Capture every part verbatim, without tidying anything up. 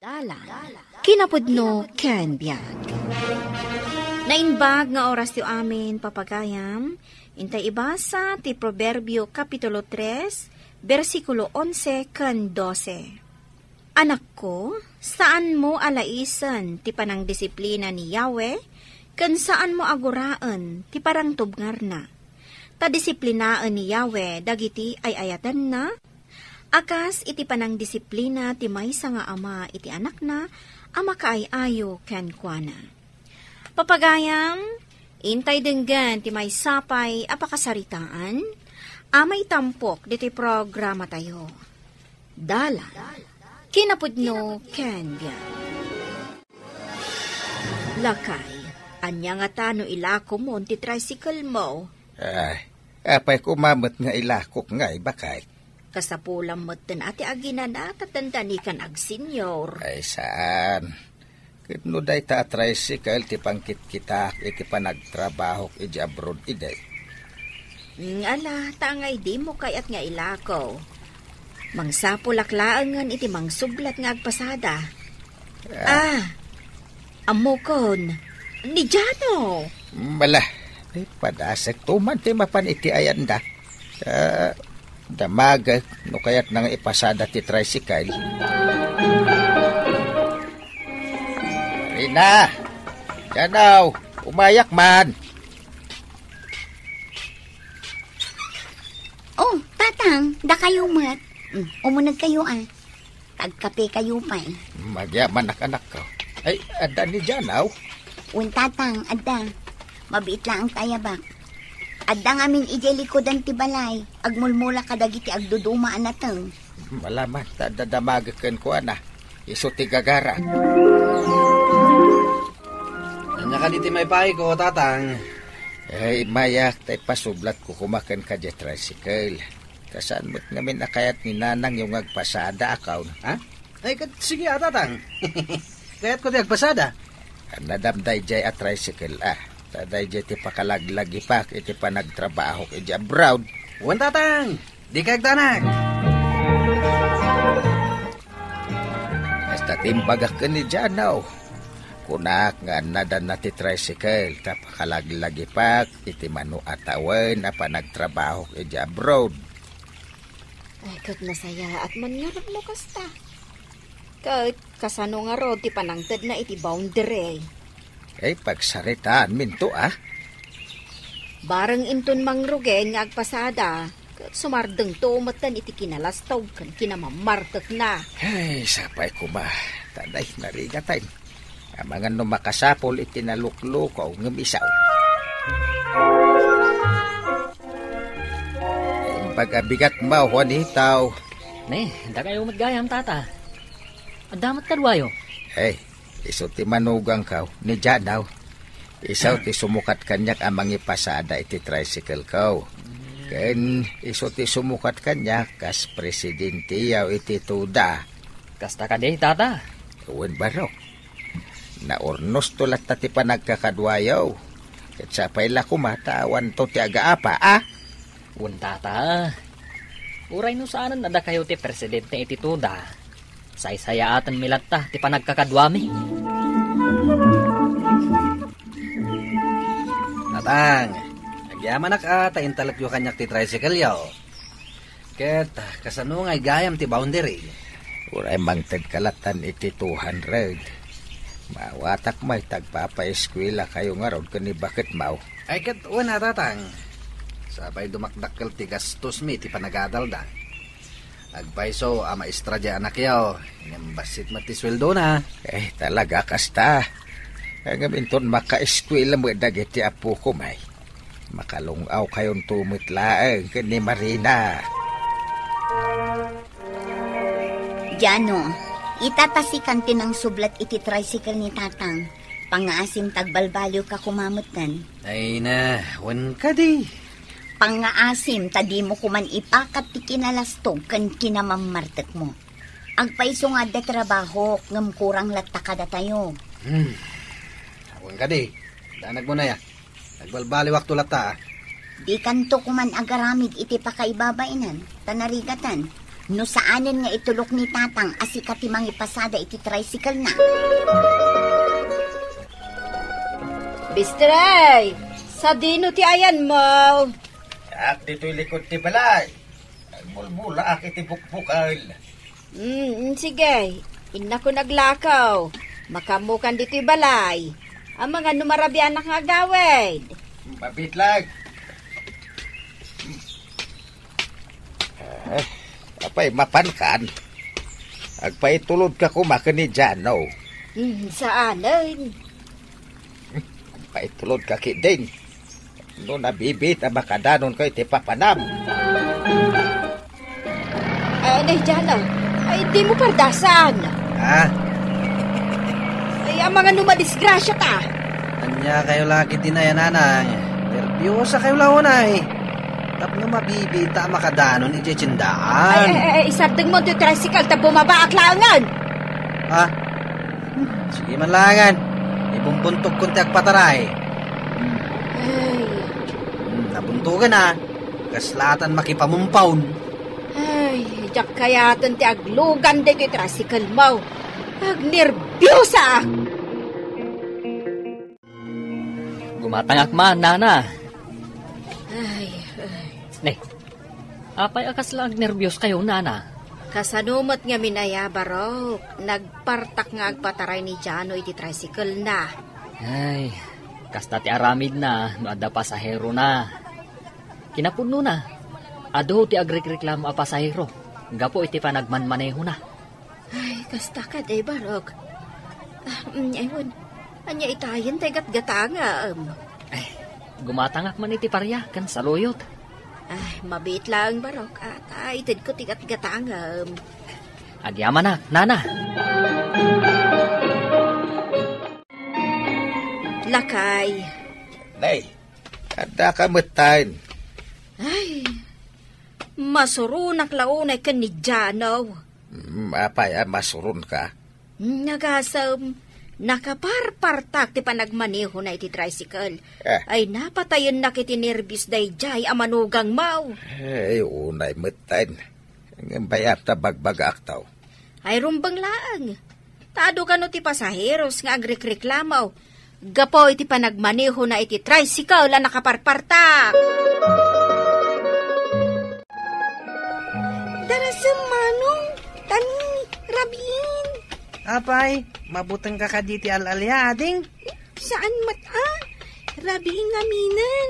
Dalan, kinapudno ken biag. Naimbag nga orasyo amin, papagayam. Intay ibasa ti Proverbio Kapitulo tres, bersikulo onse ken dose. Anakko, saanmo a laisen ti panangdisiplina ni Yahweh, ken saanmo a guraen ti parangtubngarna. Ta disiplinaen ni Yahweh dagiti ay-ayatenna, a kas iti panangdisiplina ti maysa nga ama iti anakna a makaay-ayo kenkuana. Papagayam, intay denggen ti maysa pay a pakasaritaan a maitampok ditoy programatayo. Dalan, kinapudno ken biag. Lakay, ania ngata no ilakomon ti tricycle mo? Ay, apay koma met nga ilakok ngay, baket? Kasapulam metten a ti aginana ta dandanikan agsenyor. Ay, saan. Ket no dayta a tricycle ti pangkitkitak iti panagtrabahok iti abroad idi. Mm, ala, ta angay dimo kayat nga ilako. Mangsapulak laengen iti mangsublat nga agpasada. Ah. Ah, ammokon, ni Jano. Mala, eh, padasekto man ti mapan iti ayanda. Ah, damagek no kayatna nga ipasada ti tricycle. Rina, Jano, umayak man. Oh, Tatang, dakayo met. Mm, umuneg kayo, ah. Tagkape kayo pay. Magyamanak, anakko. Ay, adda ni Jano? Wen, Tatang, adda. Mabiit laeng ti ayabak. Adda ngamin idiay likudan ti balay. Agmulmula kadagiti agduduma a nateng. Malaman, ta adda damagek kenkuana. Isu ti gagara. Ania kadi ti maipaayko, Tatang? Ay, mayak, ta ipasublatko koma kenka diay tricycle. Ta saan met ngamin a kayat ni nanangyo nga agpasada, a kaon? Ha? Ay, ket sige, a, Tatang. Kayatko ti agpasada. Nadam daydiay a tricycle, a. Ta daydiay ti pakalaglagipak iti panagtrabahok iti abroad. Wen, Tatang. Dika agdanag. Kasta ti imbagak ken ni Jano. Kunak nga annadanna ti tricycle, ta pakalaglagipak iti mano a tawen a panagtrabahok iti abroad. Ay, ket nasayaat man ngarud no kasta. Ket kasano ngarud ti panangtedna iti boundary? Ay, pagsaritaanminto, a. Bareng inton mangrugen nga agpasada, ket sumardengto metten iti kinalastog ken kinamammartekna. Ay, sapay koma. Tanay, narigatan. Amangan no makasapul iti naluklukaw ngem isaw. Imbag a bigat mo, Juanito. Ne, dakayo met gayam, Tata. Adda met kaduayo? Eh, isu ti manugangko, ni Jano. Isaw ti sumukat kaniak a mangipasada iti tricycle ko. Ken isu ti sumukat kaniak kas presidente yaw iti TUDA. Kasta kadi, Tata? Wen, barok. Naurnosto latta ti panagkakaduayo. Ket sapay la koma ta awanto ti agaapa, a? Wen, Tata. Uray no saanen a dakayo ti presidente iti TUDA, saysayaatenmi latta ti panagkakaduami. Tatang, agyamanak a ta intalekyo kaniak ti tricycle-yo. Ket kasano nga gayam ti boundary? Uray mangtedka lattan iti two hundred. Maawatak met ta agpapaeskuelakayo ngarud ken ni baketmo. Ay, ket wen a, Tatang. Sapay dumakdakkel ti gastosmi iti panagadalda. Agpayso a maestra diay anakyo, ngem bassit met ti sueldona. Eh, talaga kasta. Ngem inton makaeskuela met dagiti apokon, ay, makalung-awkayonto met laeng ken ni Marina. Jano, itatasikan ti nangsublat iti tricycle ni Tatang. Pangngaasim ta agbalbaliwka koma metten. Ay na, wen kadi. Pangngaasim ta dimo koman ipakat ti kinalastog ken kinamammartekmo. Agpayso nga adda trabahok, ngem kurang latta kadatayo. Hmm. Wen kadi, danagmo na ya. Agbalbaliwakto latta, a. Dikanto koman agaramid iti pakaibabainan, ta narigatan. No saanen nga itulok ni Tatang a sika ti mangipasada iti tricycle na. Bistray, sadino ti ayanmo? Diak ditoy likod ti balay. Nagbulbulaak iti bukbukel. Mm, sige. Innakon aglakaw. Makaammokan ditoy balay. Amangan no marabianak nga agawid. Mabitlag. Eh, apay mapankan? Agpaitulodka koma ken ni Jano. Hmm, saanen? Agpaitulodka ketdin. No nabibiit a makadanonkayo iti papanam. Ay, ni Jano. Ay, dimo pardasan. Ha? Ay, amangan no madisgrasya ta. Ania kayo la ketdin a nanang? Nerbiosa kayo la unay. Tapno mabibiit a makadanon idiay tiendaan. Ay, ay, ay, isardengmo ti tricycle ta bumabaak laengen. Ha? Hmm, sige man laengen. Ibumbuntogkon ti agpataray. Hmm. Ay. Hmm, nabuntogen a. Kaslatan makipamumpaw. Ay, diak kayaten ti aglugan daytoy tricycle mo. Agnerbiosaak. Gumatangak man, nana. Ay, ay. Ne, apay a kasla agnerbioskayo, nana? Kasano met ngamin aya, Barok? Nagpartak nga agpataray ni Jano iti tricycle na. Ay, kasta ti aramidna no adda pasaherona. Kinapudnona, adu ti agrikreklamo a pasahero gapu iti panagmanmanehona. Ay, kasta kadi, Barok. Ah, mm, ay, wen. Ania itayen ti gatgatangam? Ay, gumatangak man iti paria ken saluyot. Ay, mabiit laeng, Barok. Ah, ta itedko ti gatgatangam. Agyamanak, nana. Lakay. Nay, adda ka metten. Ay, masuronak la unay ken ni Jano. Mm, apay a masuronka? Mm, agasem, nakaparpartak ti panagmanehona iti tricycle. Eh. Ay, napatayennak iti nerbios daydiay a manugangmo. Ay, unay metten. Ngem bayat ta bagbagaakto. Ay, rumbeng laeng. Ta adu kano ti pasaheros nga agrikreklamo gapu iti panagmanehona iti tricycle a nakaparpartak. Darasem, Manong, ta ni rabiin. Apay, mabutengka kadi ti al-alia, ading? Saan met a? Rabiin ngaminen.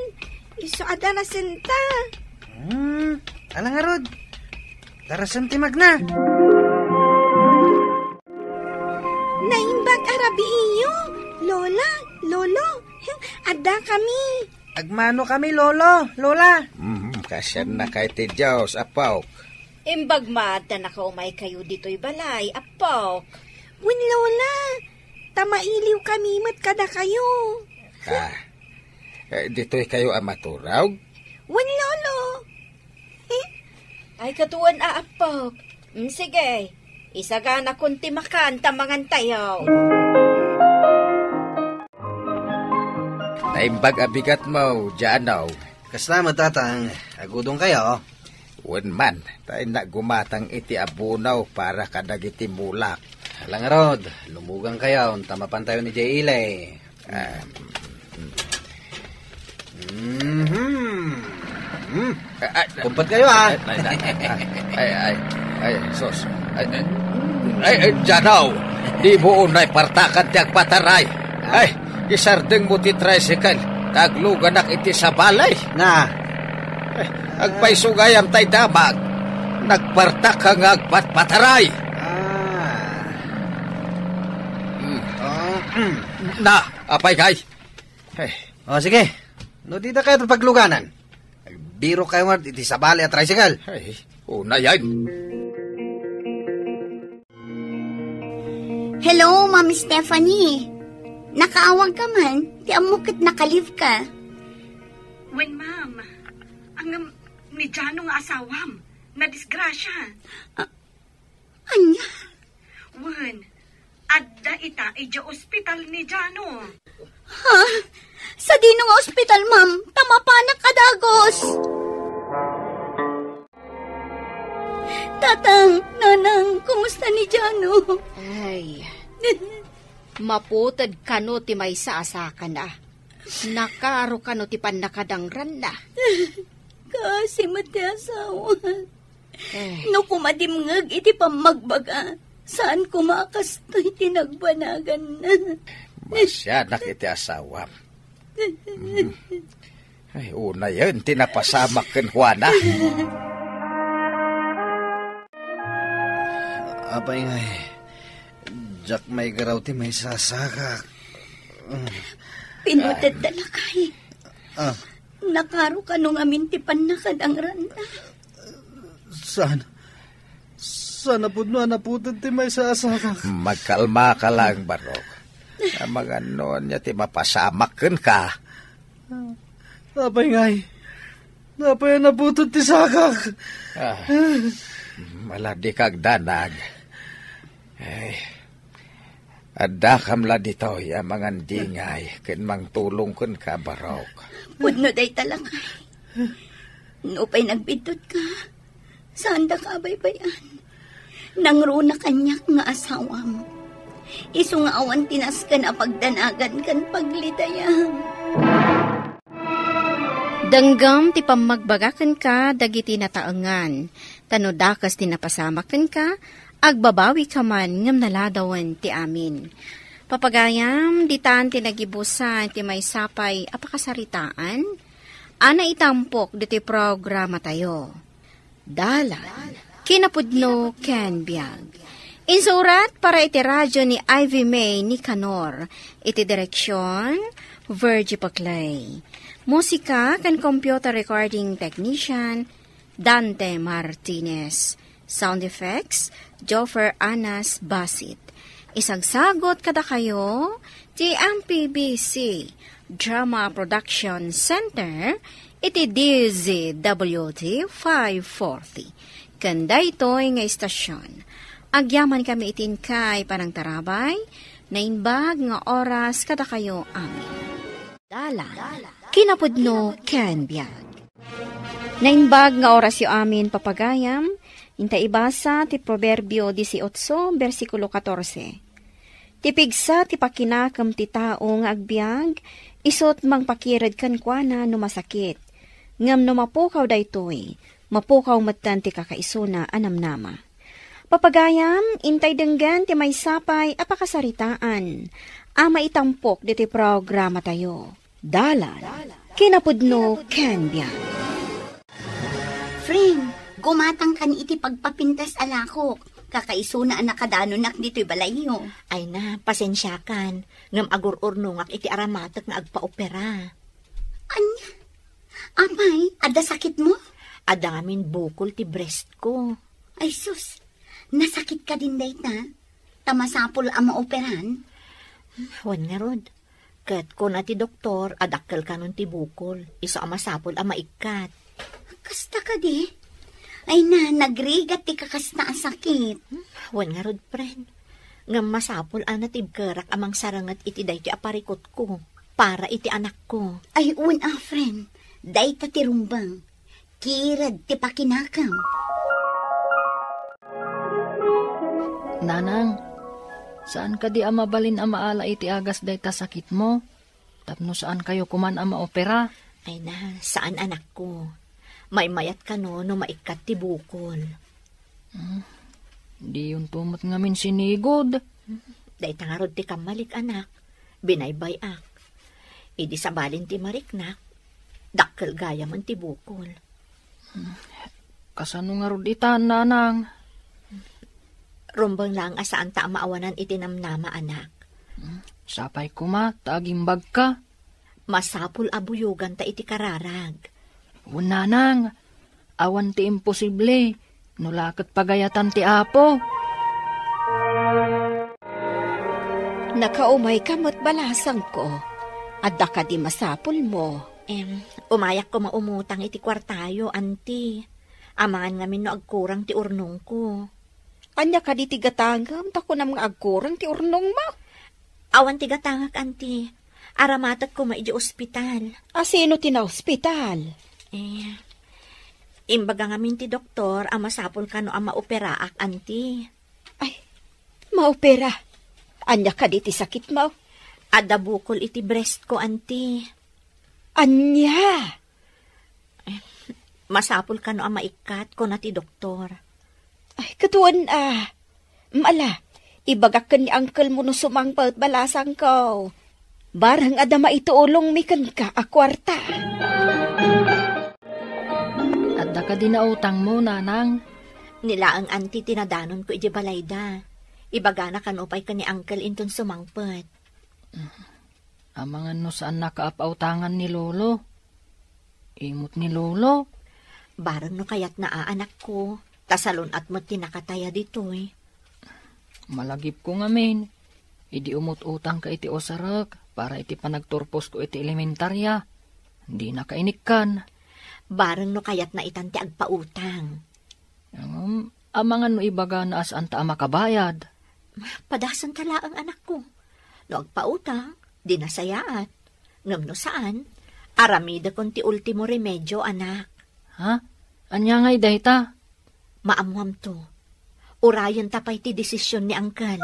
Isu a darasenta. Hmm, ala ngarud. Darasem ti magna. Naimbag a rabiiyo, Lola, Lolo. Adda kami. Agmano kami, Lolo, Lola. Hmm, kasiannaka iti Dios, apok. Imbag met ta nakaumay kayo ditoy balay, apok. Wen, Lola, ta mailiw kami met kadakayo. Ah, eh, ditoy kayo a maturog? Wen, Lolo. Ay, katuan a, apok. Mm, sige, isaganakon ti makan ta mangantayo. Naimbag a bigatmo, Jano. Kasla met, Tatang, agudongkayo. Wen man, ta innak gumatang iti abono para kadagiti mulak. Ala ngarud, lumugangkayo, ta mapantayo idiay ili. Ah, mhm. Hmm. Ay, ay, kumpat kayo, ah. Ay, ay, ay, ay, ay, sus. Ay, ay, ay, ay, Jano, dimo unay partakan ti agpataray. Ay, isardengmo ti tricycle, ta agluganak iti sabali. Na. Ay, agpayso gayam tay damag. Nagpartak ka nga agpatpataray. Ah. Hmm. Ah, mm. Na, apay kay? Ay. O, sige. No, dida kayo pagluganan. Biro kayo nga iti sabali a tricycle. Ay, unayan. Hello, Ma'am Stephanie. Nakaawag ka man? Ti ammok ket naka-leave ka. Wen, ma'am. Ang, um, ni Jano nga asawam, nadisgrasya. Ah, anya? Wen, adda ita idiay ospital ni Jano. Ha? Sadino nga ospital, ma'am? Ta mapanak a dagus. Ta Atang, nanang, kumusta ni Jano? Ay, maputed kano ti maysa a sakana. Nakaro kano ti pannakadangranna. Kaasi met ti asawa. Eh. No kumadimngeg iti pammagbaga, saan koma a kastoy ti nagbanaganna. Masianak iti asawam. Mm. Ay, unayen ti napasamak kenkuana. Apay ngay, diak maigaraw ti maisasakak. Pinuted da lakay. Ah. Nakaro kano ngamin ti pannakadangranna. Saan? Saan a pudno a naputed ti maisasakak? Magkalmaka laeng, Barok. Amangan no ania ti mapasamak kenka. Apay ngay? Apay a naputed ti sakak? Ah, maladika agdanag. Ay, addakam la ditoy a mangandingay ken mangtulong kenka, Barok. Pudno dayta lakay. Nupay nagbiddut ka, saan da ka abaybay-an. Nangruna kaniak nga asawam. Isu nga awan ti nasken a pagdanagan ken paglidayam. Denggem ti pammagbaga kenka dagiti nataengan, ta no dakes ti napasamak kenka, agbabawika man ngem naladawen ti amin. Papagayam, ditan ti nagibusan ti maysa pay a pakasaritaan a naitampok ditoy programatayo. Dalan, kinapudno ken biag. Insurat para iti radyo ni Ivy May Nicanor. Iti direksyon, Virgie Paclay. Musika ken computer recording technician, Dante Martinez. Sound effects, Joffer Anas Basit. Isagsagot kadakayo ti M P B C Drama Production Center iti D Z W T five forty. Ken daytoy nga istasyon, agyamankami iti inkay panangtarabay, naimbag nga oras kadakayo amin. Dalan, kinapudno ken biag. Naimbag nga orasyo amin, papagayam, inta ibasa ti Proverbio dieciocho, bersikulo catorce. Ti pigsa ti pakinakem ti tao nga agbiag, isut' mangpakired kenkuana no masakit. Ngem no mapukaw daytoy, mapukaw metten ti kakaisuna a namnama. Papagayam, intay denggen ti maysa pay a pakasaritaan a maitampok ditoy programatayo. Dalan, kinapudno ken biag. Friend, gumatangkan iti pagpapintas a lakok. Kakaisuna a nakadanonak ditoy balayyo. Ay na, pasensiakan. Ngem agur-urnongak iti aramatek nga agpaopera. Ania? Apay, adda sakitmo? Adda ngamin bukol ti breastko. Ay sus, nasakit kadin dayta? Ta masapul a maoperan? Wen ngarud. Ket kuna ti doktor a dakkel kanon ti bukol, isu a masapul a maikkat. Kasta kadi? Ay na, nagrigat ti kakasta a sakit. Wen ngarud, friend. Ngem masapul a natibkerak a mangsarenget iti daytoy a parikutko para iti anakko. Ay, wen a, friend. Dayta ti rumbeng. Kired ti pakinakem. Nanang, saan kadi a mabalin a maala iti agas dayta sakitmo? Tapno saan kayo kuman a maopera? Ay na, saan, anakko. Maymayat kano no maikkat ti bukol. Hmm, diyonto met ngamin sinigod. Dayta ngarud ti kammalik, anak. Binaybay-ak. Idi sabalin ti mariknak, dakkel gayamen ti bukol. Kasano ngarud ita, nanang? Rumbeng laeng a saanta a maawanan iti namnama, anak. Sapay koma ta agimbagka. Masapul a buyoganta iti kararag. Wen, nanang, awan ti imposible, no la ket pagayatan ti Apo. Nakaumayka met, balasangko. Adda kadi masapulmo? Em, umayak koma umutang iti kuartayo, anti. Amangan ngamin no agkurang ti urnongko. Ania kadi ti gatangem ta kunam nga agkurang ti urnongmo? Awan ti gatangak, anti. Aramatek koma iti ospital. A sino ti naospital? Eh, Imbaga ngamin ti doktor a masapul kano a maoperaak, anti. Ay, maopera? Ania kadi ti sakitmo? Adda bukol iti breast ko, anti. Ania? Masapul kano a maikkat, kuna ti doktor. Ay, kaduan a. Mala, ibagak ken ni uncle mo no sumangpet, balasangko. Bareng adda maitulongmi kenka a kuarta. Adda kadi nautangmo, nanang? Ni laeng anti ti nadanonko idiay balayda. Ibagana kano pay ken ni uncle inton sumangpet. Amangan no saannaka a pautangan ni lolo. Imot ni lolo. Bareng no kayatna a, anakko, ta salun-at met ti nakataya ditoy. Malagipko ngamin, idi umut-utangka iti usarek para iti panagturposko iti elementarya, dinaka inikkan. Bareng no kayatna itan ti agpautang. Ngem, amangan no ibagana a saanta a makabayad. Padasenta laeng, anakko. No agpautang, di nasayaat. Ngem no saan, aramidekon ti ultimo remedio, anak. Ha? Ania ngay dayta? Maammoamto. Urayenta pay ti desisyon ni uncle.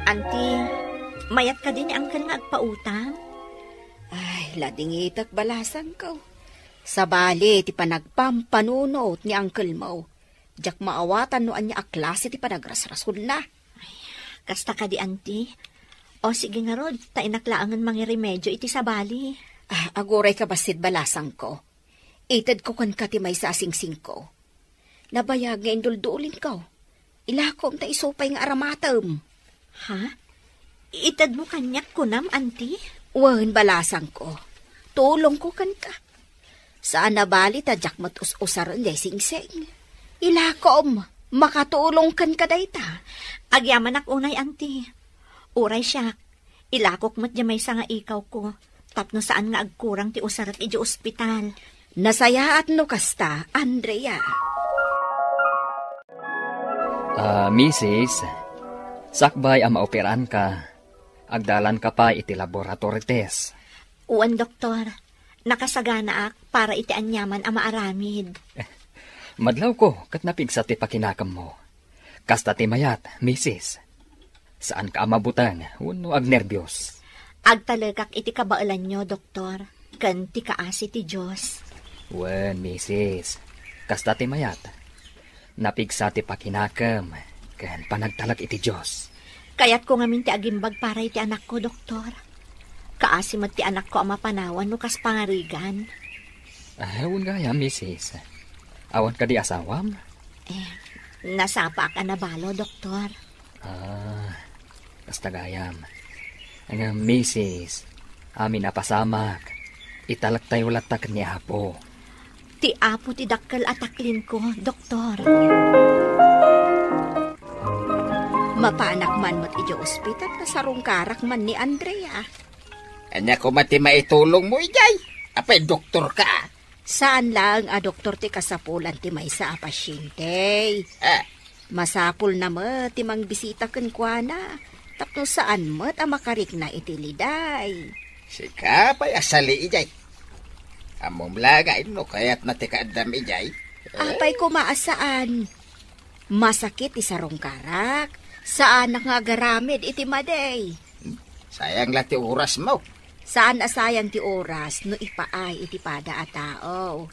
Anti, mayat kadi ni uncle nga agpautang? Ay, ladingitek, balasangko. Sabali ti panagpampanunot ni uncle mo. Diak maawatan no ania a klase ti panagrasrasolna. Kasta kadi, anti? O, sige ngarud, ta innak laengen mangiremedio iti sabali. Ah, aguray ka bassit, balasangko. Itedko kenka ti maysa a singsingko. Nabayag nga induldulinko. Ilakom ta isu pay nga aramatem. Ha? Itedmo kaniak kunam, anti? Wen, balasangko. Tulongko kenka. Saan a bali ta diak met us-usaren jay singsing. Ilakom, makatulong kenka dayta. Agyamanak unay, anti. Uray siak, ilakok met jay maysa nga ikawko, tapno saan nga agkurang ti usarek idiay ospital. Nasayaat no kasta, Andrea. Ah, misis, sakbay a maoperaanka, agdalanka pay iti laboratory test. Wen, doktor. Nakasaganaak para iti aniaman a maaramid. Madlawko ket napigsa ti pakinakemmo. Kasta ti mayat, misis. Saanka a mabuteng wenno agnerbios. Agtalekak iti kabaelanyo, doktor, ken ti kaasi ti Dios. Wen, misis. Kasta ti mayat. Napigsa ti pakinakem ken panagtalek iti Dios. Kayatko ngamin ti agimbag para iti anakko, doktor. Kaasi met ti anakko a mapanawan no kas pangarigan. Ah, wen gayam, misis. Awan kadi asawam? Eh, nasapaak a nabalo, doktor. Ah, kasta gayam. Ngem, misis, amin a pasamak, italektayo latta ken ni Apo. Ti Apo ti dakkel a taklinko, doktor. Mapanak man met idiay ospital, nasarungkarak man ni Andrea. Ania koma ti maitulongmo idiay? Apay, doktorka? Saan laeng a doktor ti kasapulan ti maysa a pasiente. Ah. Masapulna met ti mangbisita kenkuana, tapno saan met a makarikna iti liday. Sika pay a sali idiay. Ammom laeng no kayatna ti kaaddam idiay. Eh? Apay koma a saan. Masakit ti sarungkarak. Saanak nga agaramid iti madi. Sayang la ti orasmo. Saan a sayang ti oras no ipaay iti pada a tao.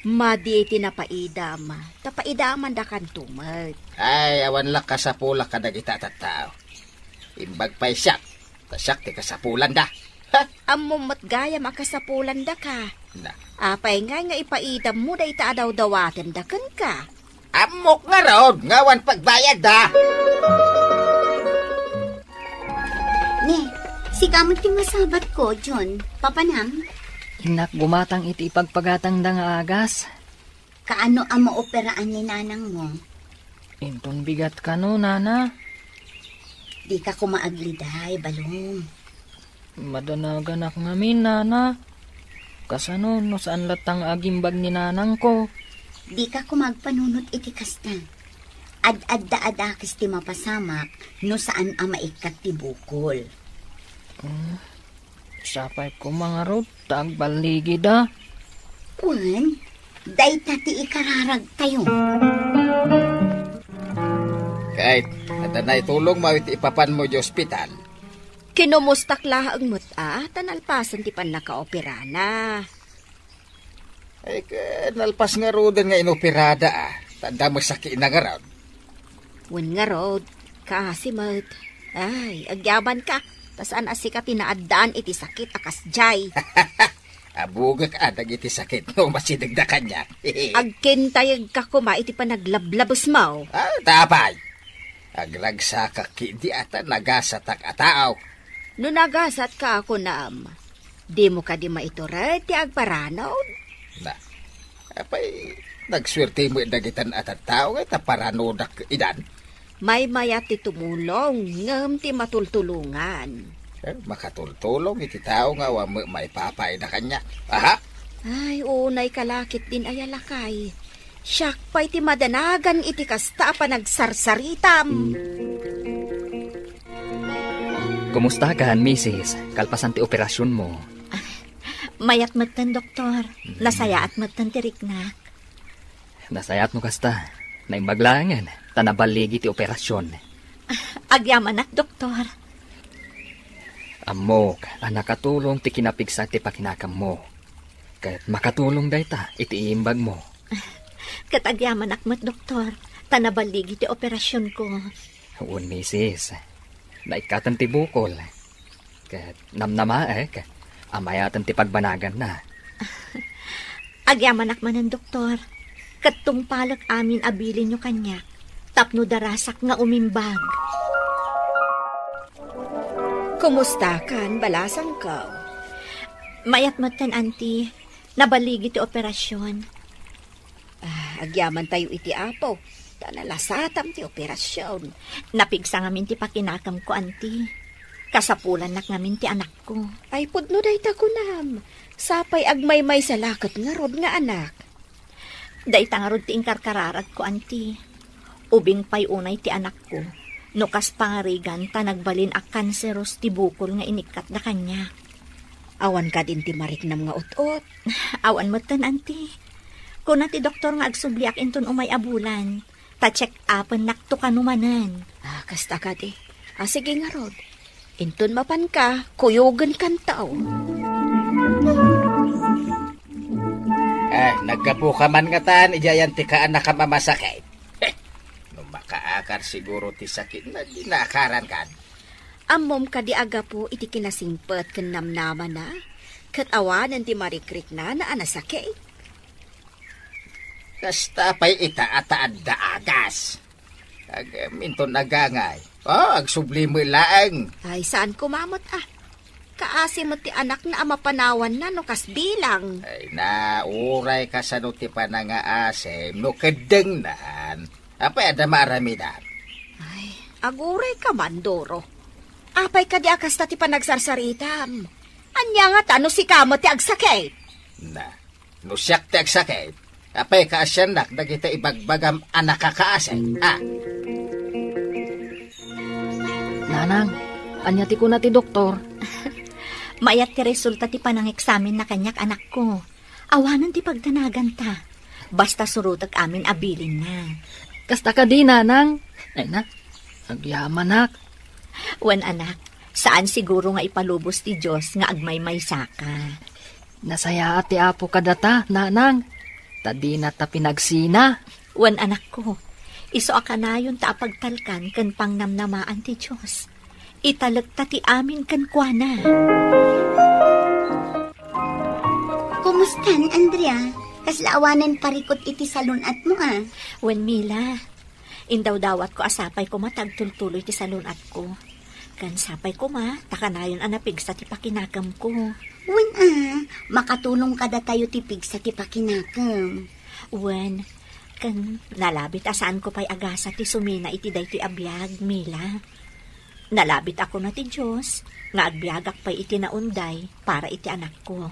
Madi ti napaidam, ta paidamandakanto met. Ay, awan la kasapulak kadagita a tattao. Imbag pay siak, ta siak ti kasapulanda. Ha? Ammom met gayam a kasapulandaka. Na. Apay ngay nga ipaidammo dayta a dawdawatenda kenka? Ammok ngarud nga awan pagbayadda. Ne, sika met ti masabatko, John. Papanam? Innak gumatang iti ipagpagatangda nga agas. Kaano a maoperaan ni nanangmo? Inton bigat kano, nana. Dika koma agliday, balong. Madanaganak ngamin, nana. Kasano no saan latta nga agimbag ni nanangko? Dika koma agpanunot iti kasta. Ad-adda a dakes ti mapasamak no saan a maikkat ti bukol. Ah, Sapay koma ngarud ta agballigida. Wen, dayta ti ikararagtayo. Kay, adda naitulongmo iti ipapanmo iti ospital? Kinumustak laeng met a, ta nalpasen ti pannakaoperana. Ay, ka-, nalpas ngaruden nga inoperada, a. Ta adda met sakitna ngarud. Wen ngarud, kaasi met. Ay, agyamanka, ta saan a sika ti naaddaan iti sakit a kasdiay. Abugek a dagiti sakit no masidegda kaniak. Agkintayegka koma iti panaglablabesmo. Ah, ta apay? Agragsakak ketdi a ta nagasatak a tao. No nagasatka a kunam, dimo kadi maitured ti agparanud? Na, apay, nagsuerte met dagitan a tattao nga ita paranudak idan? Maymayat ti tumulong, ngem ti matultulongan. Eh, makatultulong iti tao nga awan met maipapaayda kaniak. Aha? Ay, unay kalakit din aya lakay. Siak pay ti madanagan iti kasta a panagsarsaritamo. Kumusta kan, misis? Kalpasan ti operasionmo? Mayat metten, doktor. Mm. Nasayaat metten ti riknak. Nasayaat no kasta. Naimbag laengen, ta naballigi ti operasion. Agyamanak, doktor. Ammok a nakatulong ti kinapigsa ti pakinakemmo. Ket makatulong dayta iti imbagmo. Ket agyamanak met, doktor, ta naballigi ti operasionko. Wen, misis. Naikkaten ti bukol. Ket namnamaek a mayaten ti pagbanaganna. Agyamanak manen, doktor. Ket tungpalek amin a bilinyo kaniak tapno darasak nga umimbag. Kumusta kan, balasangko? Mayat metten, anti. Naballigi ti operasion. Ah, agyamantayo iti Apo, ta nalasatam ti operasion. Napigsa ngamin ti pakinakemko, anti. Kasapulannak ngamin ti anakko. Ay, pudno dayta kunam. Sapay agmaymaysa la ket ngarud nga anak. Dayta ngarud ti inkarkararagko, anti. Ubing pay unay ti anakko, no kas pangarigan ta nagbalin a kanseros ti bukol nga inikkatda kaniak. Awan kadin ti mariknam nga ut-ot? Awan metten, anti. Kuna ti doktor nga agsubliak inton umay a bulan. Ta check-upennakto kano manen. Ah, kasta kadi. Ah, sige ngarud. Inton mapanka, kuyogenkanto. Ah, naggapuka man ngatan, idiay anti kaanakam a masakit. Heh, no makaakar siguro ti sakit, na di naakaran kan. Ammom kadi a gapu iti kinasingpet ken namnamana, ket awanen ti marikriknana a nasakit? Kasta pay ita a ta adda agas. Ag-, minton agangay. Oh, agsubli met laeng. Ay, saan koma met, ah. Kaasi met ti anakna a mapanawanna no kas bilang. Ay na, uray kasano ti panangaasem no keddengnan. Apay adda maaramidan? Ay, agurayka man, Doro. Apay kadi a kasta ti panagsarsaritam? Ania ngata no sika met ti agsakit? Na, no siak ti agsakit, apay kaasiannak dagiti ibagbagam a nakakaasem, a? Nanang, ania ti kuna ti doktor? Mayat ti resulta ti panangeksaminna kaniak, anakko. Awanen ti pagdanaganta. Basta surotek amin a bilinna. Kasta kadi, nanang? Ay na, agyamanak. Wen, anak, saan siguro nga ipalubos ti Dios nga agmaymaysaka. Nasayaat ti Apo kadata, nanang. Ta dinata pinagsina. Wen, anakko, isu a kanayonta a pagtalkan ken pangnamnamaan ti Dios. Italekta ti amin kenkuana. Kumustan, Andrea? Kasla awanen parikut iti salun-atmo, a? Wen, Mila, indawdawatko a sapay koma ta agtultuloy ti salun-atko. Ken sapay koma ta kanayon a napigsa ti pakinakemko. Wen, a, makatulong kadatayo ti pigsa ti pakinakem. Wen, ken nalabit a saanko pay agasa ti sumina iti daytoy a biag, Mila. Nalabit a kuna ti Dios nga agbiagak pay iti naunday para iti anakko.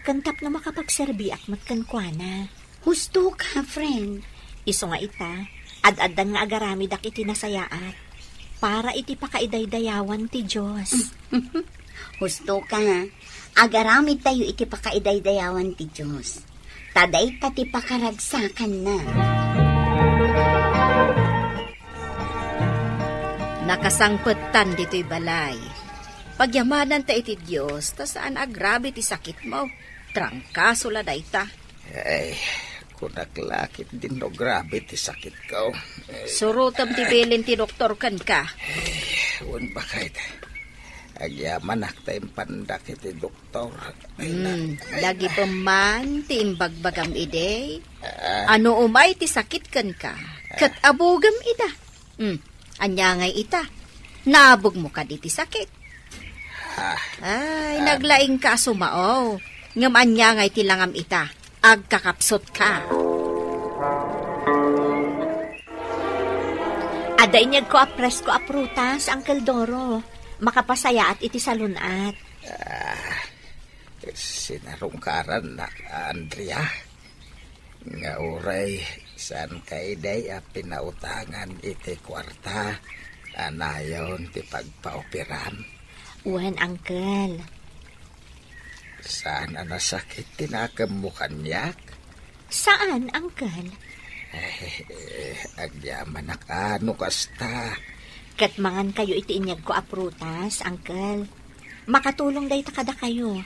Ken tapno makapagserbiak met kenkuana. Husto ka, friend. Isu nga ita, ad-addan nga agaramidak iti nasayaat para iti pakaidaydayawan ti Dios. Husto ka, agaramidtayo iti pakaidaydayawan ti Dios. Ta dayta ti pakaragsakanna. Nakasangpettan ditoy balay. Pagyamananta iti Dios, ta saan a grabe ti sakitmo. Trangkaso la dayta. Ay, kunak la ket dinno grabe ti sakitko. Surotem ti bilin ti doktor kenka. Ay, wen bakay. Agyamanak ta impandak iti doktor. Hmm, dagipem man ti imbagbagam idi. Ah. Ano umay ti sakit kenka, ket abugem ita. Hmm, ania ngay ita? Naabugmo kadi ti sakit? Ah. Ay, naglaingka a sumao. Ngem ania ngay ti langam ita? Agkakapsutka. Adda inyegko a presko a prutas, Uncle Doro. Makapasayaat iti salun-at. Ah, sinarungkarannak, Andrea. Nga uray, saan kayday a pinautangan iti kuarta a nayon ti pagpaoperam? Wen, Uncle. Saan a nasakit ti nakemmo kaniak? Saan, Uncle. Eh, agyamanak a no kasta. Ket mangankayo iti inyegko a prutas, Uncle. Makatulong dayta kadakayo.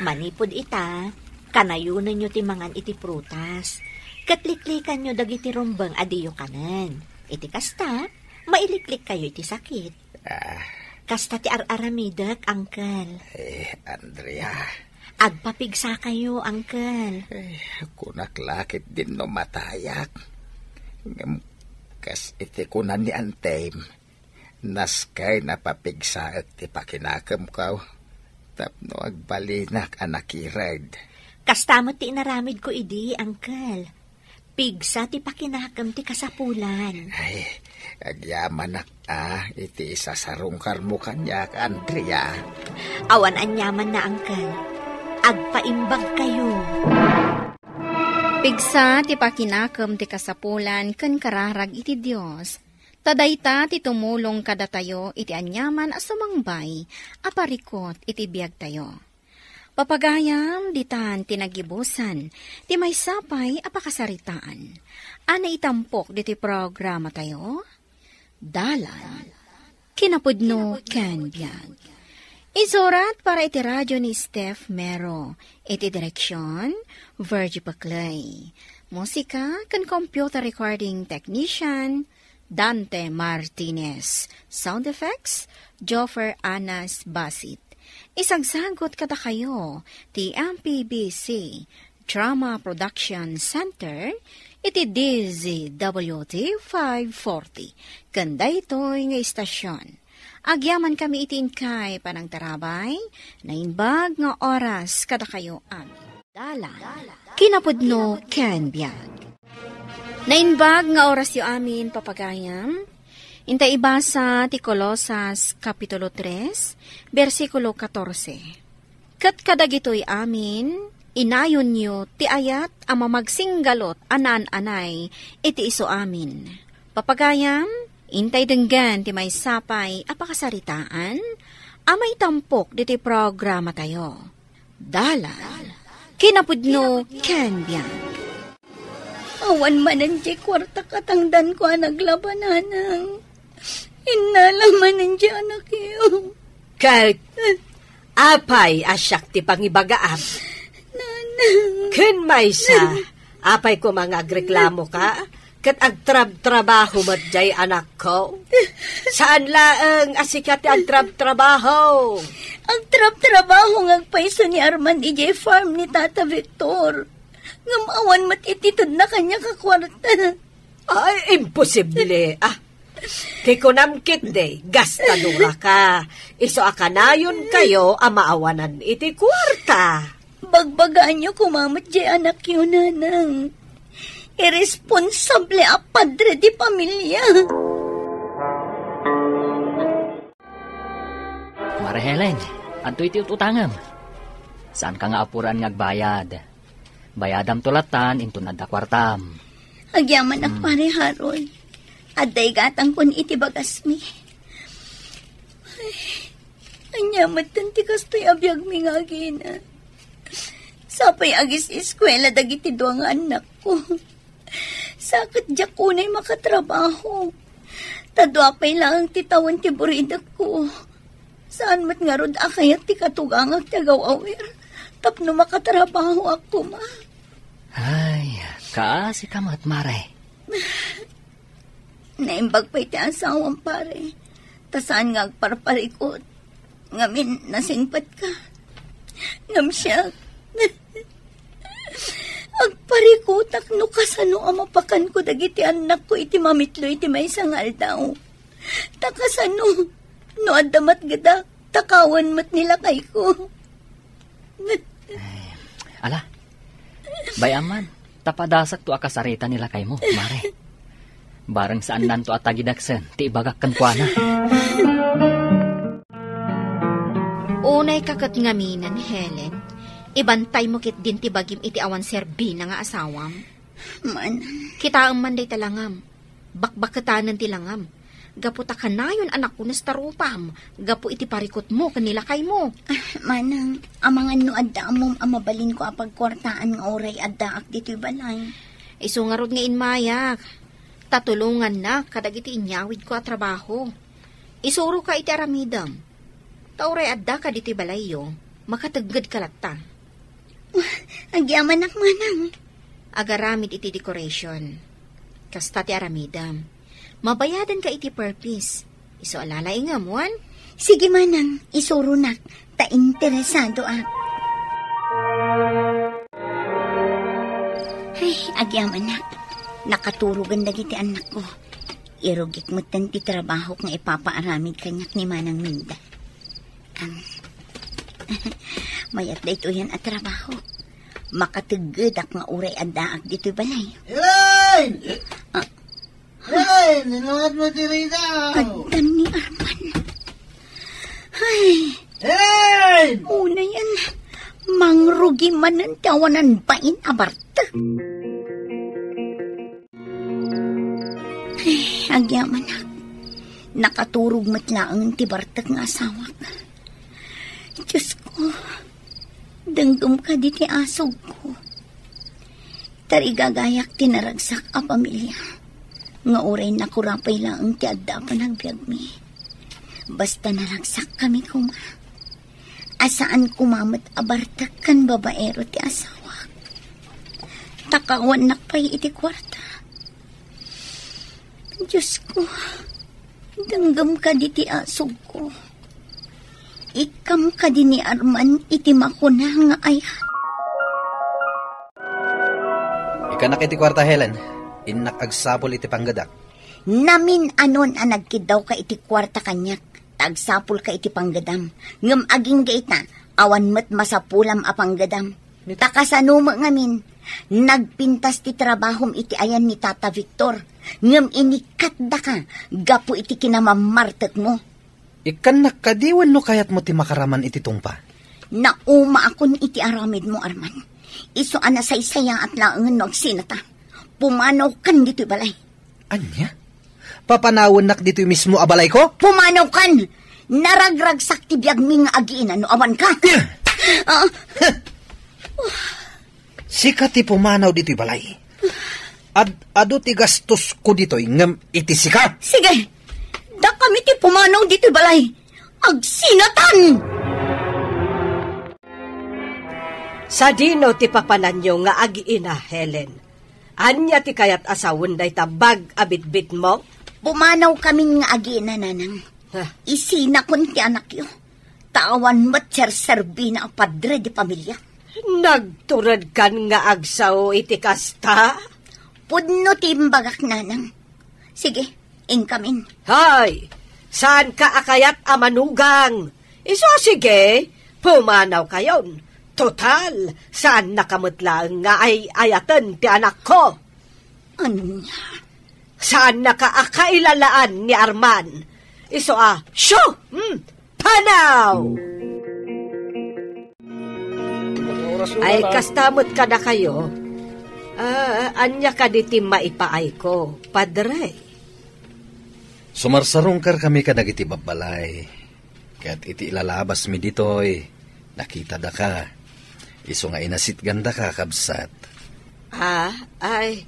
Manipud ita, kanayonenyo ti mangan iti prutas. Ket liklikanyo dagiti rumbeng a diyo kanen. Iti kasta, mailiklikkayo iti sakit. Ah. Kasta ti ar-aramidek, Uncle. Eh, Andrea. Agpapigsakayo, Uncle. Eh, kunak la ket dinno matayak. Ngem kas iti kuna ni Antem, naskay napapigsaek ti pakinakemko tapno agbalinak a nakired. Kasta met ti inaramidko idi, Uncle. Pigsa ti pakinakem ti kasapulan. Ay, agyamanak a iti isasarungkarmo kaniak, Andrea. Awan aniamanna, Uncle. Agpaimbagkayo. Pigsa ti pakinakem ti kasapulan ken kararag iti Dios. Ta dayta ti tumulong kadatayo iti aniaman a sumangbay a parikut iti biagtayo. Papagayam, ditan ti nagibusan ti maysa pay a pakasaritaan a naitampok ditoy programatayo, Dalan, Kinapudno ken Biag. Isurat para iti radio ni Steph Mero. Iti direksion, Virgie Paclay. Musika ken computer recording technician, Dante Martinez. Sound effects, Joffer Anas Basit. Isagsagot kadakayo ti M P B C Drama Production Center iti D Z W T five forty ken daytoy nga istasyon. Agyamankami iti inkay panangtarabay, naimbag nga oras kadakayo amin. Dalan, Kinapudno ken Biag. Naimbag nga orasyo amin, papagayam. Inta ibasa ti Colosas, Kapitulo tres, bersikulo katorse. Ket kadagitoy amin, inayonyo ti ayat a mamagsinggalot a naan-anay iti isu amin. Papagayam, intay denggen ti maysa pay a pakasaritaan a maitampok ditoy programatayo. Dalan, Kinapudno ken Biag. Awan manen diay kuarta katangdanko a naglabananang. Innala manen diay anakyo. Ket apay a siak ti pangibagaam? Nanang. Ken maysa, apay koma nga agreklamoka? Ket agtrabtrabaho met diay anakko? Saan laeng a sika ti agtrabtrabaho. Agtrabtrabaho nga agpayso ni Arman idiay farm ni Tata Victor. Ngem awan met iti tedna kaniak a kuarta. Ay, imposible, ah. Ti kunam ketdi, gastadora ka. Isu a kanayonkayo a maawanan iti kuarta. Bagbagaanyo koma met diay anakyo, Nanang. Iresponsable a padre di pamilia. Mare Helen, adtoy ti ut-utangem. Saanka nga apuraan nga agbayad. Bayadamto lattan inton adda kuartam. Agyamanak, Hmm. Pare Harold. Adda igatangkon iti bagasmi. Ay, Ania metten ti kastoy a biagmi nga agiina? Sapay agis-eskuela dagiti dua nga annakko. Sa ket diak unay makatrabaho. Ta dua pay laeng ti tawen ti buridekko. Saan met ngarud a kayat ti katugangak ti agaw-awir tapno makatrabahoak koma. Ay, kaasi ka met, Mare. Naimbag pay ti asawam, pare. Ta saan nga agparparikut. Ngamin, nasingpet ka. Ngem siak, agparikutak no kasano a mapakanko dagiti annakko iti mamitlo iti maysa nga aldaw. Ta kasano no adda matgedak, takawan met ni lakayko. Ay, ala, bay-am man, ta padasakto a kasarita ni lakaymo, Mare. Bareng saannanto a tagidaksen ti ibagak kenkuana. Unay ka ket ngaminen, Helen, ibantaymo ketdin ti bagim iti awan serbina nga asawam. Manang. Kitaem man dayta langam. Bakbaketanen ti langam. Gapu ta kanayon a nakunes ta rupam gapu iti parikutmo ken ni lakaymo. Ah, manang, amangan no adda ammom a mabalinko a pagkuartaan nga uray addaak ditoy balay. Isu ngarud nga immayak, ta tulongannak kadagiti inyawidko a trabaho. Isuroka iti aramidem. Ta uray addaka ditoy balayyo, makateggedka latta. Agyamanak, manang. Agaramid iti decoration. Kasta ti aramidem. Mabayadanka iti per piece. Isu a lalaingem, wen? Sige, manang, isuronak, ta interesadoak. Ay, agyamanak. Nakaturogen dagiti annakko. Irugik metten ti trabahok nga ipapaaramid kaniak ni Manang Minda. Ang mayat daytoyen a trabaho. Makateggedak nga uray addaak ditoy balay. Elaine! Ah. Elaine, inungat mo ti ridaw! Addan ni Arman. Ay. Elaine! Unayen, mangrugi manen ti awanan bain a bartek. Ay, agyamanak. Nakaturog met laeng ti bartek nga asawak. Diosko, denggem kadi ti asugko. Tarigagayak ti naragsak a pamilia. Nga uray nakurapay laeng ti adda a panagbiagmi. Basta naragsakkami koma. A saan koma met a bartek ken babaero ti asawak. Takawannak pay iti kuarta. Diosko, denggem kadi ti asugko. Ikkam kadi ni Arman iti makuna nga ayat. Ikkannak iti kuarta, Helen. Innak agsapul iti panggedak. Namin-anon a nagkiddawka iti kuarta kaniak, ta agsapulka iti panggedam. Ngem agingga ita, awan met masapulam a panggedam. Ta kasano met ngamin, nagpintas ti trabahom iti ayan ni Tata Victor, ngem inikkatdaka gapu iti kinamammartekmo. Ikkannak kadi wenno kayatmo ti makaraman iti tungpa? Naumaakon iti aramidmo, Arman. Isu a nasaysayaat laengen no agsinata. Pumanawkan ditoy balay. Ania? Papanawennak ditoy mismo a balayko? Pumanawkan! Naragragsak ti biagmi nga agiina no awanka. Ah. Sika ti pumanaw ditoy balay. Ad-adu ti gastosko ditoy ngem iti sika. Sige, dakami ti pumanaw ditoy balay. Agsinatan! Sadino ti papananyo nga agiina, Helen? Ania ti kayat a sawen dayta bag a bitbitmo? Pumanawkamin nga agiina, nanang. Ha? Isinakon ti anakyo. Ta awan met serserbina a padre di pamilia. Nagturedkan nga agsao iti kasta? Pudno ti imbagak, nanang. Sige, inkamin. Hay! Saanka a kayat a manugang? Isu a sige, pumanawkayon. Total, saannaka met laeng nga ay-ayaten ti anakko. Ania? Saannaka a kailalaan ni Arman. Isu a, shoo! Hmm, panaw! Ay, kasta met kadakayo. Ah, ania kadi ti maipaayko, Padre? Sumarsarungkarkami kadagiti babbalay. Ket iti ilalabasmi ditoy, nakitadaka. Isu nga inasitgandaka, kabsat. Ah, ay,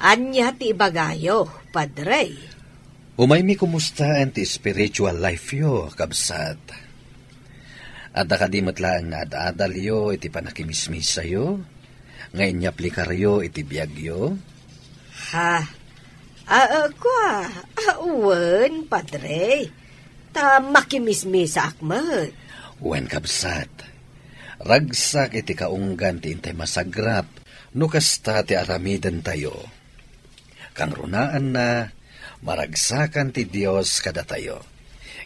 ania ti ibagayo, Padre? Umaymi kumustaen ti spiritual life-yo, kabsat. Adda kadi met laeng nga ad-adalyo iti panakimismisayo nga inyaplikaryo iti biagyo? Ha? Ah, ah, kua, ah, wen, Padre. Ta makimismisaak met. Wen, kabsat. Ragsak iti kaunggan ti intay masagrap no kasta ti aramidentayo. Kangrunaanna, maragsakan ti Dios kadatayo.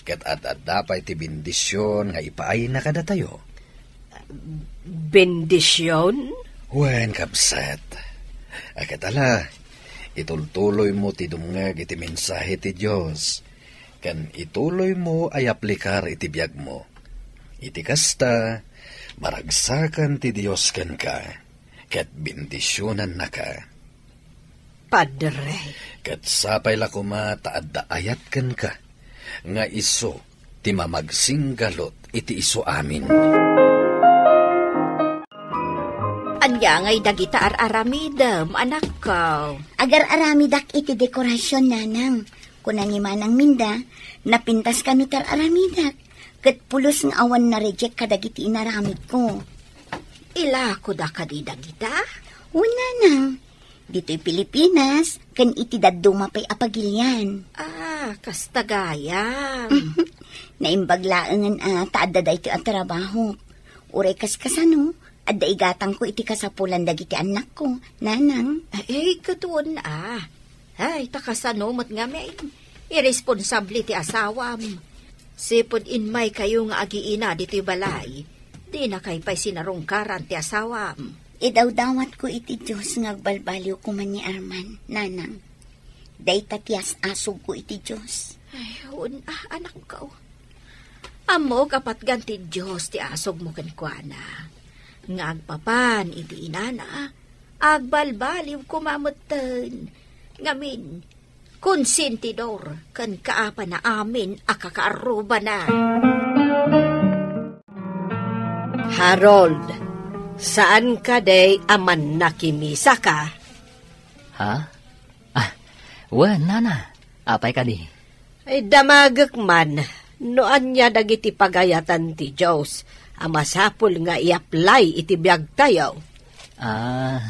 Ket ad-adda pay ti bendision nga ipaayna kadatayo. Bendision? Wen, kabsat. A, ket ala, itultuloymo ti dumngeg iti mensahe ti Dios, ken ituloymo a yaplikar iti biagmo. Iti kasta, maragsakan ti Dios kenka, ket bendisionannaka. Padre. Ket sapay la koma ta adda ayat kenka, nga isu ti mamagsinggalot iti isu amin. Ania ngay dagita ar-aramidem, anakko? Agar-aramidak iti dekorasion, nanang. Kuna ni Manang Minda, napintas kano ti ar-aramidak. Ket pulos nga awan na-reject kadagiti inaramidko. Ilakoda kadi dagita? Wen, nanang. Ditoy Pilipinas, ken iti dadduma pay a pagilian. Ah, kasta gayam. Naimbag laengen a ta adda daytoy a trabahok. Uray kaskasano, adda igatangko iti kasapulan dagiti annakko, nanang. Ay, ket wen a. Ay, ta kasano met ngamin? Irresponsable ti asawam. Sipud immaykayo nga agiina ditoy balay, dinakay pay sinarungkaran ti asawam. Idawdawatko iti Dios nga agbalbaliw koma ni Arman, nanang. Dayta ti as-asugko iti Dios. Ay, wen a, anakko. Ammok a patgan ti Dios ti asugmo kenkuana. Nga agpapan iti inana, agbalbaliw koma metten. Ngamin, konsentidor ken kaapana amin a kakaarrubana. Harold, saan kadi a mannakimisaka? Ha? Ah, wen, nana. Apay kadi? Ay, damagek man no ania dagiti pagayatan ti Dios a masapul nga i-apply iti biagtayo. Ah,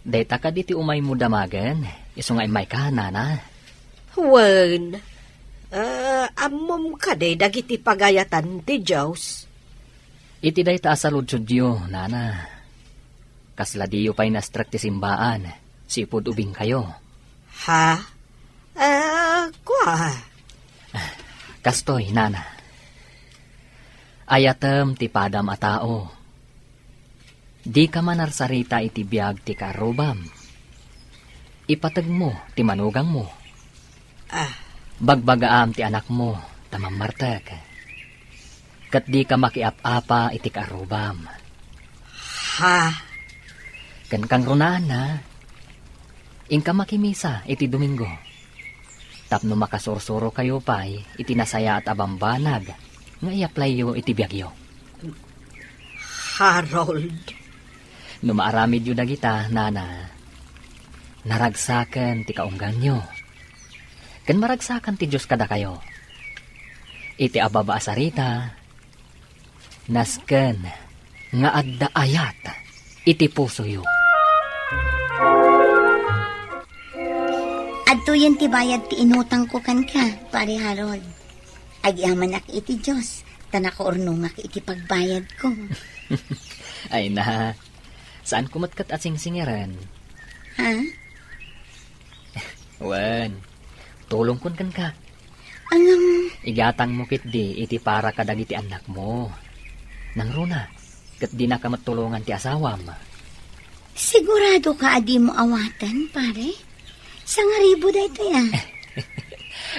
dayta kadi ti umaymo damagen, isu nga immayka, nana? Wen, ah, ammom kadi dagiti pagayatan ti Dios? Iti dayta a saludsodyo, nana, kasla diyo pay nastrek ti simbaan, sipud ubingkayo. Ha? Ah, kua? Kastoy, nana. Ayatem ti padam a tao. Dika manarsarita iti biag ti kaarrubam. Ipategmo ti manugangmo. Ah. Bagbagaam ti anakmo ta mammartek. Ket dika makiap-apa iti kaarrubam. Ha? Ken kangrunaanna, inka makimisa iti Domingo. Tapno makasursurokayo pay iti nasayaat a bambanag nga i-applyyo iti biagyo. Harold. No maaramidyo dagita, nana, naragsaken ti kaungganyo. Ken maragsakan ti Dios kadakayo. Iti ababa a sarita, nasken nga adda ayat iti pusoyo. Adtoyen ti bayad ti inutangko kenka, Pare Harold. Agyamanak iti Dios, ta nakaurnongak iti pagbayadko. Ay na, saanko met ket a singsingirem. Ha? Wen, tulongkon kenka. Ngem? Igatangmo ketdi iti para kadagiti annakmo. Nangruna, ket dinaka met tulongan ti asawam. Siguradoka a dimo awaten, pare? Sangaribu daytoy, a.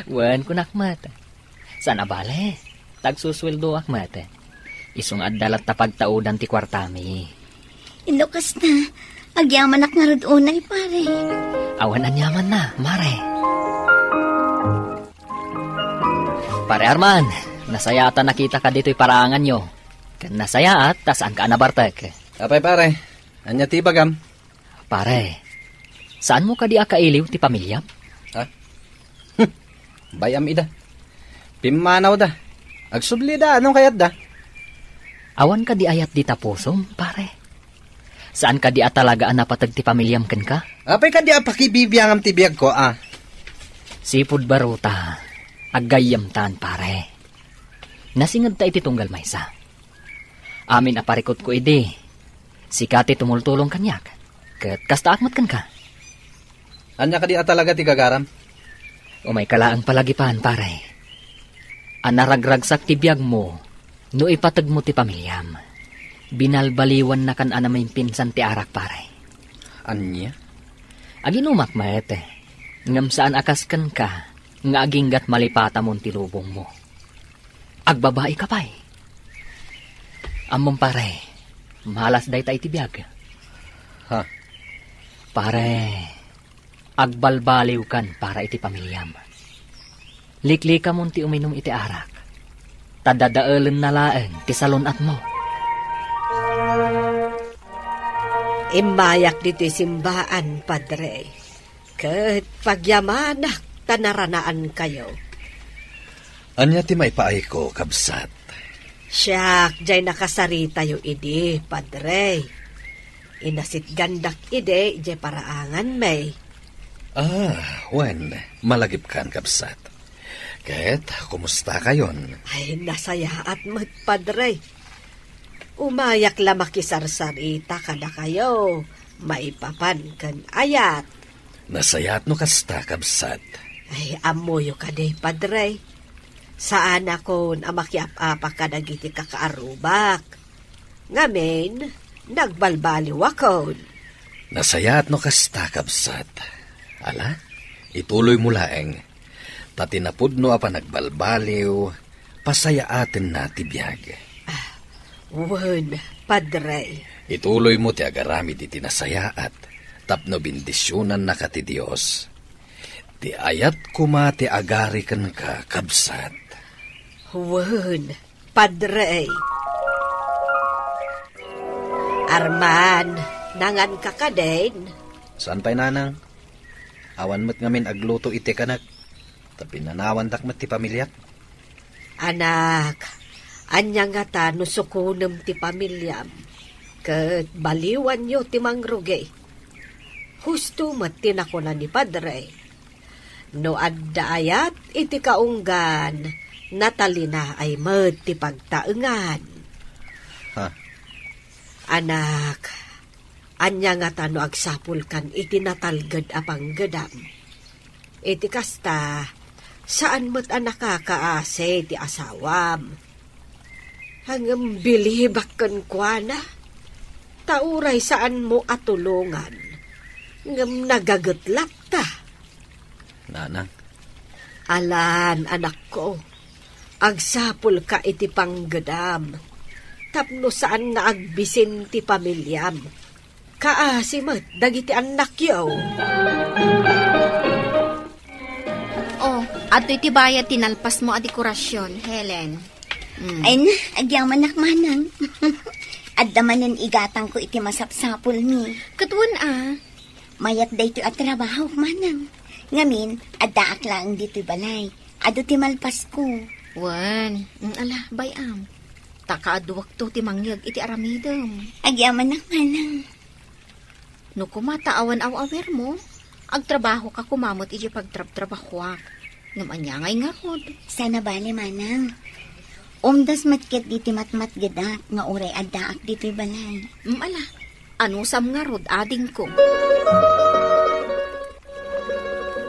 Wen, kunak met. Saan a bale, ta agsusueldoak met. Isu nga adda latta pagtaudan ti kuartami. No kasta, agyamanak ngarud unay, pare. Awan aniamanna, mare. Pare Arman, Nasayaat a nakitaka ditoy paraanganyo. Ken nasayaat ta saanka a nabartek. Apay, pare, ania ti ibagam? Pare, saanmo kadi a kailiw ti pamiliam? Ha? Bay-am ida. Pimmanawda. Agsublida, anong kayatda? Awan kadi ayat dita pusom, pare? Saan kadi a talaga a napateg ti pamiliam kenka? Apay kadi a pakibibiangam ti biagko, a? Sipud baruta, aggayyemtan, pare. Nasingedta iti tunggal maysa. Amin a parikutko idi, sika ti tumultulong kaniak, ket kastaak met kenka. Ania kadi a talaga ti gagaram? Umayka laeng palagipan, pare. A naragragsak ti biagmo no ipategmo ti pamiliam. Binalbaliwannakan a namimpinsan ti arak, pare. Ania? Aginumak met, ngem saan a kas kenka nga aginggat malipatamon ti lubongmo. Agbabaika pay. Ammom, pare, malas dayta iti biag. Ha? Pare, agbalbaliwkan para iti pamiliam. Liklikamon ti uminum iti arak, ta dadaelenna laeng ti salun-atmo. Immayak ditoy simbaan, Padre. Ket pagyamanak ta naranaankayo. Ania ti maipaayko, kabsat? Siak, jay nakasaritayo idi, Padre. Inasitgandak idi, jay paraanganmi. Ah, wen, malagipkan, kabsat. Ket, kumusta kayon? Ay, nasayaat met, Padre. Umayak la makisarsarita kadakayo, maipapan ken ayat. Nasayaat no kasta, kabsat. Ay, ammoyo kadi, Padre. Saanakon a makiap-apa kadagiti kakaarrubak. Ngamin, nagbalbaliwakon. Nasayaat no kasta, kabsat. Ala, ituloymo laeng. Ta ti napudno a panagbalbaliw, pasayaatenna ti biag. Ah, wen, Padre. Ituloymo ti agaramid iti nasayaat, tapno bendisionannaka ti Dios. Ti ayat koma ti agari kenka, kabsat. Wen, Padre. Arman, nanganka kadin? Saan pay, nanang? Awan met ngamin agluto iti kanak, ta pinanawandak met ti pamiliak. Anak, ania ngata no sukonem ti pamiliam, ket baliwanyo ti mangrugi? Husto met ti nakuna ni Padre. No adda ayat iti kaunggan, natalinaay met ti pagtaengan. Ha? Anak, ania ngata no agsapulkan iti natalged a panggedam? Iti kasta, saan met a nakakaasi ti asawam. Ngem bilibak kenkuana, ta uray saanmo a tulongan, ngem nagaget latta. Nanang. Alan, anakko, agsapulka iti panggedam, tapno saan nga agbisin ti pamiliam. Kaasi met dagiti annakyo. Oh, adtoy ti bayad ti nalpasmo a dekorasion, Helen. Mm. Ay na, agyamanak manang. Adda manen igatangko iti masapsapulmi. Ket wen a. Mayat daytoy a trabahok manang. Ngamin, addaak laeng ditoy balay. Adu ti malpasko. Wen, mm, ala, bay-am. Ta kaaduakto ti mangyeg iti aramidem. Agyamanak manang. No koma ta awan aw-awirmo, agtrabahoka koma met idiay pagtrabtrabahoak. Ngem ania ngay ngarud? Saan a bale, manang. Umdas met ketdi ti matmatgedak nga uray addaak ditoy balay. Mm, ala, anusam ngarud, adingko?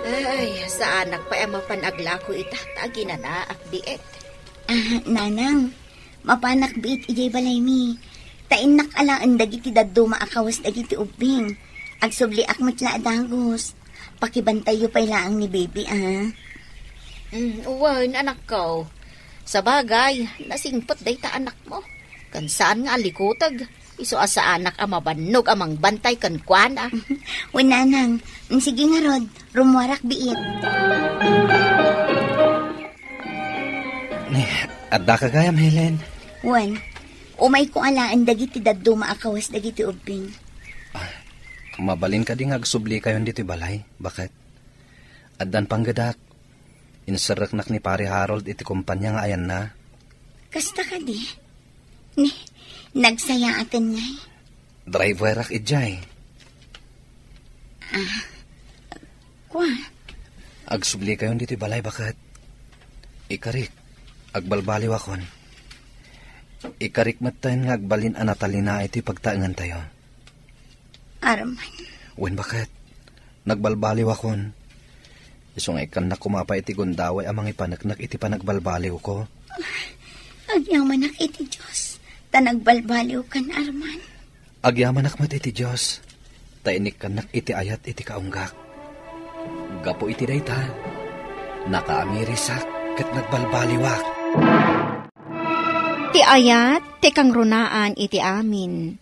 Ay, saanak pay a mapan aglako ita, ta aginanaak biit. Ah, nanang, mapanak biit idiay balaymi. Ta innak alaen dagiti dadduma a kawes dagiti ubbing. Agsubliak met la a dagus. Pakibantayyo pay laeng ni baby, a. Mm, wen, anakko. Sabagay, nasingpet dayta anakmo. Ken saan nga alikuteg, isu a saanak a mabannog a mangbantay kenkuana. Wen, nanang. Mm, sige ngarud, rummuarak biit. Ni, Addaka gayam, Helen? Wen, umayko alaen dagiti dadduma a kawes dagiti ubbing. Mabalin kadi nga agsublikayon ditoy balay? Baket? Addan panggedak. Inserreknak ni Pare Harold iti kompania nga ayanna. Kasta kadi? Ni, nagsayaaten ngay? Driverak idiay. Ah, kua? Agsubli kayon ditoy balay, baket. Ikarik, agbalbaliwakon. Ikarik metten nga agbalin a natalinaay ti pagtaengantayo. Arman. Wen, baket. Nagbalbaliwakon. Isu nga ikkannak koma pay iti gundaway a mangipaneknek iti panagbalbaliwko. Agyamanak iti Dios, ta nagbalbaliwkan, Arman. Agyamanak met iti Dios, ta inikkannak iti ayat iti kaunggak. Gapu iti dayta, nakaamirisak ket nagbalbaliwak. Ti ayat, ti kangrunaan iti amin.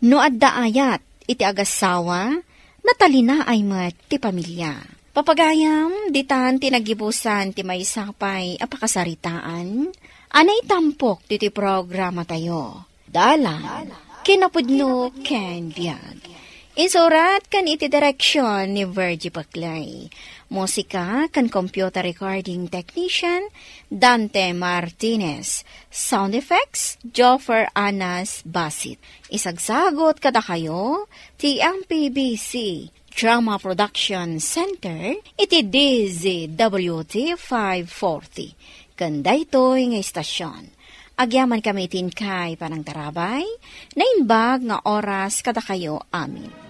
No adda ayat iti agassawa, natalinaay met ti pamilya. Papagayam, ditan ti nagibusan ti maysa pay a pakasaritaan a naitampok ditoy programatayo. Dalan, kinapudno ken biag. Insurat ken iti direksyon ni Virgie Paclay. Musika ken computer recording technician, Dante Martinez. Sound effects, Joffer Anas Basit. Isagsagot kadakayo ti M P B C Drama Production Center iti D Z W T five forty. Ken daytoy nga istasyon, agyamankami iti inkay panangtarabay, naimbag nga oras kadakayo amin.